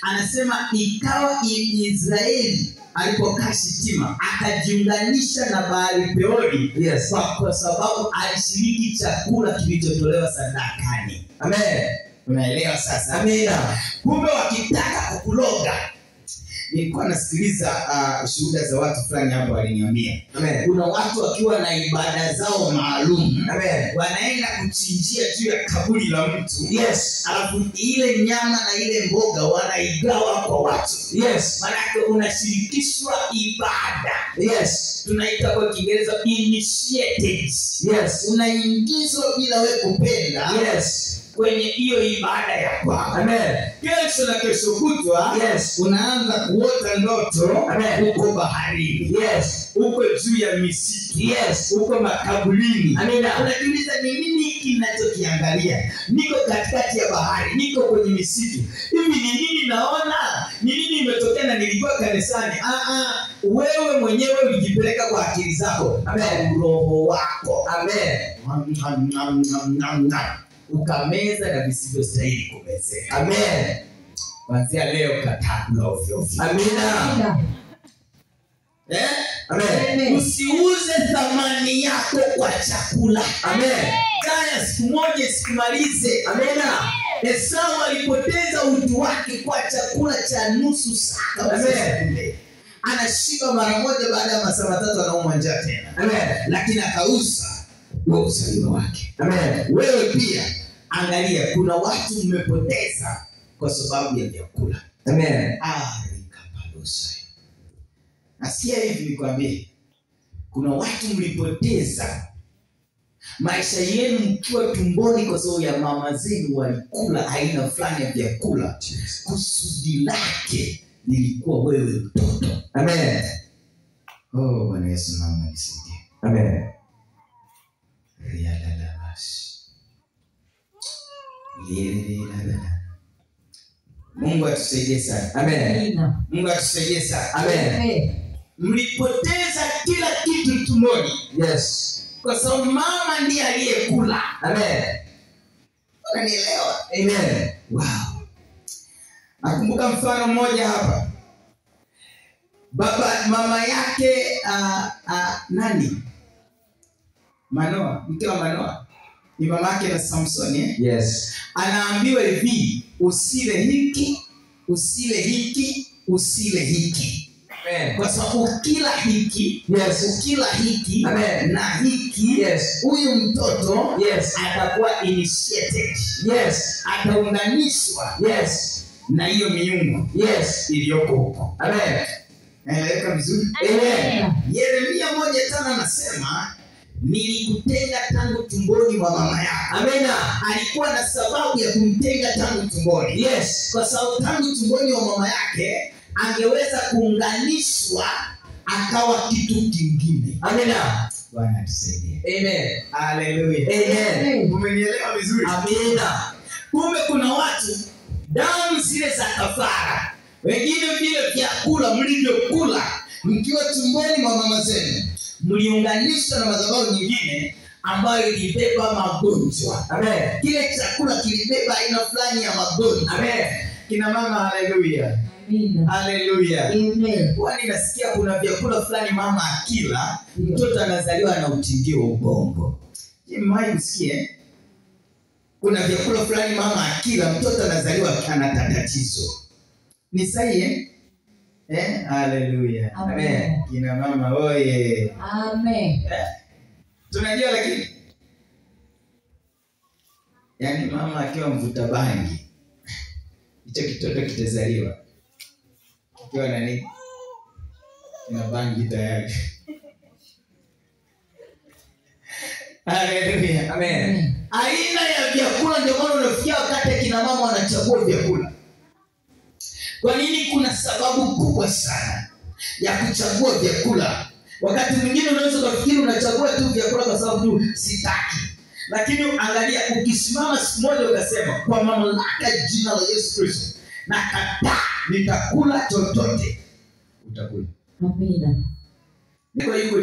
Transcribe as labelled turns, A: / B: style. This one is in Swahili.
A: Anasema ikawa Israeli alipokaa Shitima akajiunganisha na Baali Peori.
B: Yes.
A: Kwa sababu alishiriki chakula kilichotolewa sadakani.
B: Amen.
A: Unaelewa sasa?
B: Amina.
A: Kumbe wakitaka kukuloga. Nilikuwa nasikiliza shuhuda za watu fulani hapo waliniambia.
B: Amen.
A: Kuna watu wakiwa na ibada zao maalum.
B: Amen.
A: Wanaenda kuchinjia juu ya kaburi la mtu.
B: Yes.
A: Alafu ile nyama na ile mboga wanaigawa kwa watu.
B: Yes.
A: Maanake unashirikishwa ibada.
B: Yes.
A: Tunaita kwa Kiingereza initiated.
B: Yes.
A: Unaingizwa bila wewe kupenda.
B: Yes.
A: Kwenye hiyo ibada ya kwako.
B: Amen.
A: Kesho na kesho kutwa,
B: Yes.
A: unaanza kuota ndoto.
B: Amen.
A: Uko baharini.
B: Yes.
A: Uko juu ya misitu.
B: Yes.
A: Uko makaburini.
B: Amina.
A: Unajiuliza ni nini kinachokiangalia? Niko katikati ya bahari, niko kwenye misitu. Hivi ni nini naona? Ni nini imetokea na nilikuwa kanisani? Wewe mwenyewe ulijipeleka kwa akili zako.
B: Amen.
A: Roho wako.
B: Amen.
A: Ukameza na visivyostahili kumezeka.
B: Amen.
A: Kuanzia leo kataa kula ovyo ovyo.
B: Amina.
A: Eh?
B: Amen.
A: Usiuze thamani yako kwa chakula.
B: Amen.
A: Kaya siku moja sikumalize.
B: Amina.
A: Esau alipoteza utu wake kwa chakula cha nusu saa.
B: Amen.
A: Anashiba mara moja, baada ya masaa matatu anaumwa njaa tena.
B: Amen.
A: Lakini akauza uzaliwa wake.
B: Amen.
A: Wewe pia angalia, kuna watu mmepoteza kwa sababu ya vyakula.
B: Amen.
A: Arikapalosa. Nasikia hivi nikwambie, kuna watu mlipoteza maisha yenu mkiwa tumboni kwa sababu ya mama zenu walikula aina fulani ya vyakula. Kusudi lake lilikuwa wewe mtoto.
B: Amen.
A: Oh, Bwana Yesu naomba nisaidie.
B: Amen.
A: Mungu atusaidie sana.
B: Amen.
A: Mungu atusaidie sana.
B: Amen.
A: Mlipoteza kila kitu tumboni.
B: Yes.
A: Kwa sababu mama ndiye aliyekula.
B: Amen.
A: Unanielewa?
B: Amen.
A: Wow. Nakumbuka mfano mmoja hapa. Baba mama yake nani? Manoa, mke wa Manoa. Ni mama yake na Samson, eh?
B: Yes.
A: Anaambiwa hivi, usile hiki, usile hiki, usile hiki.
B: Amen.
A: Kwa sababu ukila hiki,
B: Yes.
A: ukila hiki,
B: Amen.
A: na hiki,
B: Yes.
A: huyu mtoto,
B: Yes.
A: atakuwa initiated.
B: Yes.
A: Ataunganishwa.
B: Yes.
A: Na hiyo miungu.
B: Yes.
A: Iliyoko huko.
B: Amen.
A: Naeleweka vizuri?
B: Amen.
A: Yeremia 1:5 anasema, nilikutenga tangu tumboni mwa mama yako.
B: Amina.
A: Alikuwa na sababu ya kumtenga tangu tumboni.
B: Yes.
A: Kwa sababu tangu tumboni mwa mama yake angeweza kuunganishwa akawa kitu kingine.
B: Amina.
A: Bwana atusaidie.
B: Amen.
A: Haleluya.
B: Amen.
A: Umenielewa vizuri?
B: Amina.
A: Kumbe kuna watu damu zile za kafara, wengine vile vyakula mlivyokula mkiwa tumboni mwa mama zenu, mliunganishwa na madhabahu nyingine ambayo ilibeba magonjwa.
B: Amen.
A: Kile chakula kilibeba aina fulani ya magonjwa.
B: Amen.
A: Kina mama, haleluya. Haleluya.
C: Amen.
A: Huwa ninasikia kuna vyakula fulani mama akila, mtoto anazaliwa na utingio wa ubongo. Je, mmewahi kusikia? Kuna vyakula fulani mama akila, mtoto anazaliwa ana tatizo. Ni sahihi? Eh? Haleluya.
C: Amen.
A: Kina mama oye.
C: Amen.
A: Tunajua lakini yaani mama akiwa mvuta bangi, hicho kitoto kitazaliwa kikiwa na nini? Kina bangi tayari. Haleluya.
B: Amen.
A: Aina ya vyakula, ndio maana unafikia wakati kina mama wanachagua vyakula. Kwa nini? Kuna sababu kubwa sana ya kuchagua vyakula. Wakati mwingine unaweza kufikiri unachagua tu vyakula kwa sababu tu sitaki. Lakini angalia, ukisimama siku moja ukasema kwa mamlaka ya jina la Yesu Kristo nakataa, nitakula chochote, utakula.
C: Amina.
A: Kwa hiyo